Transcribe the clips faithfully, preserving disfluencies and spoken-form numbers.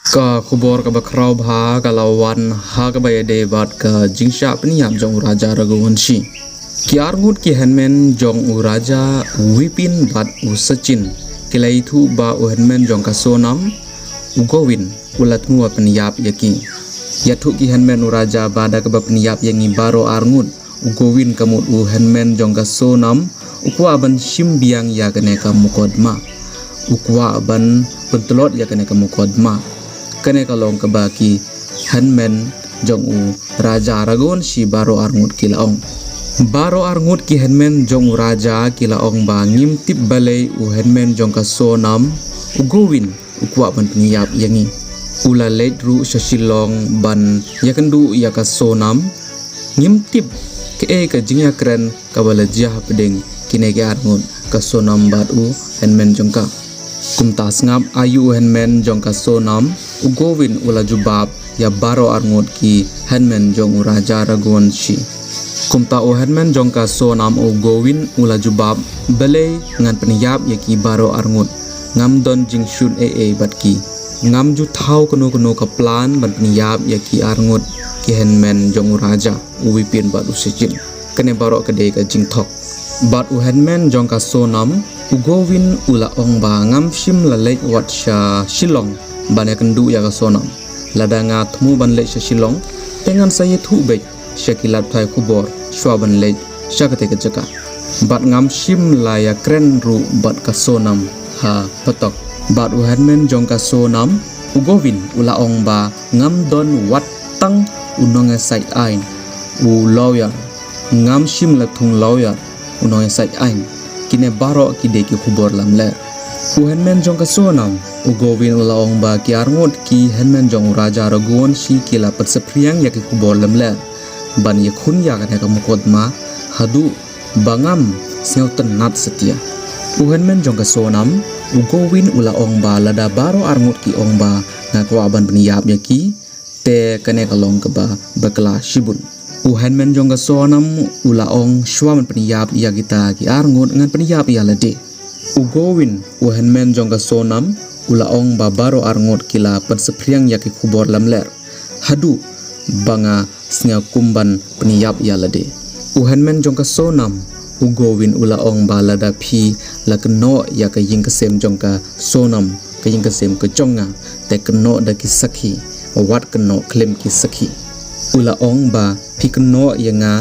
Ka khubor kaba khraw bha ka la wan ha kaba ïadei bad ka jingshah pynïap jong u Raja Raghuvanshi. Ki arngut ki hynmen jong u Raja Vipin bad u Sachin ki la ïathuh ba u hynmen jong ka Sonam, u Govin, u la thmu ban pynïap ïa ki. Ïathuh ki hynmen u Raja ba da kaba pynïap ïa ngi baroh arngut, u Govin ka mut u hynmen jong ka Sonam u kwah ban shim biang ïa kane ka mukotduma. U kwah ban pyntlot ïa kane ka mukotduma. Kane ka long kaba ki hynmen jong u Raja Raghuvanshi baroh arngut ki la ong. Baroh arngut ki hynmen jong u Raja ki la ong ba ngim tip balei u hynmen jong ka Sonam, u Govin, u kwah ban pynïap ïa ngi. U la leit ruh sha Shillong ban ïakynduh ïa ka Sonam. Ngim tip kaei ka jingïakren kaba la jia hapdeng kine ki arngut, ka Sonam bad u hynmen jong ka. Kumta sngap aïu u hynmen jong ka Sonam, u Govin u la jubab ïa baroh arngut ki hynmen jong u Raja Raghuvanshi. Kumta u hynmen jong ka Sonam, u Govin, u la jubab, balei ngan pynïap ïa ki baroh arngut? Ngam don jingshun ei ei bad ki. Ngam ju thaw kano kano ka plan ban pynïap ïa ki arngut ki hynmen jong u Raja, u Vipin bad u Sachin. Kane baroh ka dei ka jingthok. Bad u hynmen jong ka Sonam, u Govin, u la ong ba ngam shym la leit wat sha Shillong ban ïakynduh ïa ka Sonam. Lada nga thmu ban leit sha Shillong, te ngan sa ïathuh beit sha ki lad pathai khubor shuwa ban leit sha katei ka jaka. Bad ngam shym la ïakren ruh bad ka Sonam ha phatok. Bad u hynmen jong ka Sonam, u Govin, u la ong ba ngam don wat tang u nongïasaid aiñ, u lawyer. Ngam shym la thung lawyer, u nongïasaid aiñ. Kine baroh ki dei ki khubor lamler. U hynmen jong ka Sonam, u Govin, u la ong ba ki arngut ki hynmen jong u Raja Raghuvanshi ki la pynsaphriang ïa ki khubor lamler ban ïakhun ïa kane ka mukotduma haduh ba ngam sngewtynnat satia. U hynmen jong ka Sonam, u Govin, u la ong ba lada baroh arngut ki ong ba nga kwah ban pynïap ïa ki, te kane ka long kaba bakla shibun. U hynmen jong ka Sonam u la ong, shuwa ban pynïap ïa kita ki arngut, ngan pynïap ïa lade. U Govin, u hynmen jong ka Sonam, u la ong ba baroh arngut ki la pynsaphriang ïa ki khubor lamler haduh ba nga sngew kum ban pynïap ïa lade. U hynmen jong ka Sonam, u Govin, u la ong ba lada phi la kynnoh ïa ka ïing ka sem jong ka Sonam, ka ïing ka sem ka jong nga, te kynnoh da ki sakhi, wat kynnoh khlem ki sakhi. U la ong ba phi kynnoh ïa nga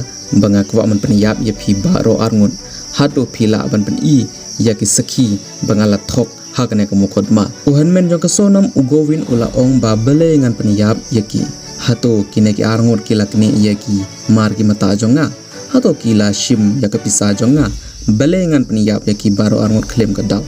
ba nga kwah ban pynïap ïa phi baroh arngut. Hato phi lah ban pyni ïa ki sakhi ba nga la thok ha kane ka mukotduma? U hynmen jong ka Sonam, u Govin, u la ong ba balei ngan pynïap ïa ki? Hato kine ki arngut ki la knieh ïa ki mar ki mata jong nga? Hato ki la shim ïa ka pisa jong nga? Balei ngan pynïap ïa ki baroh arngut khlem ka daw?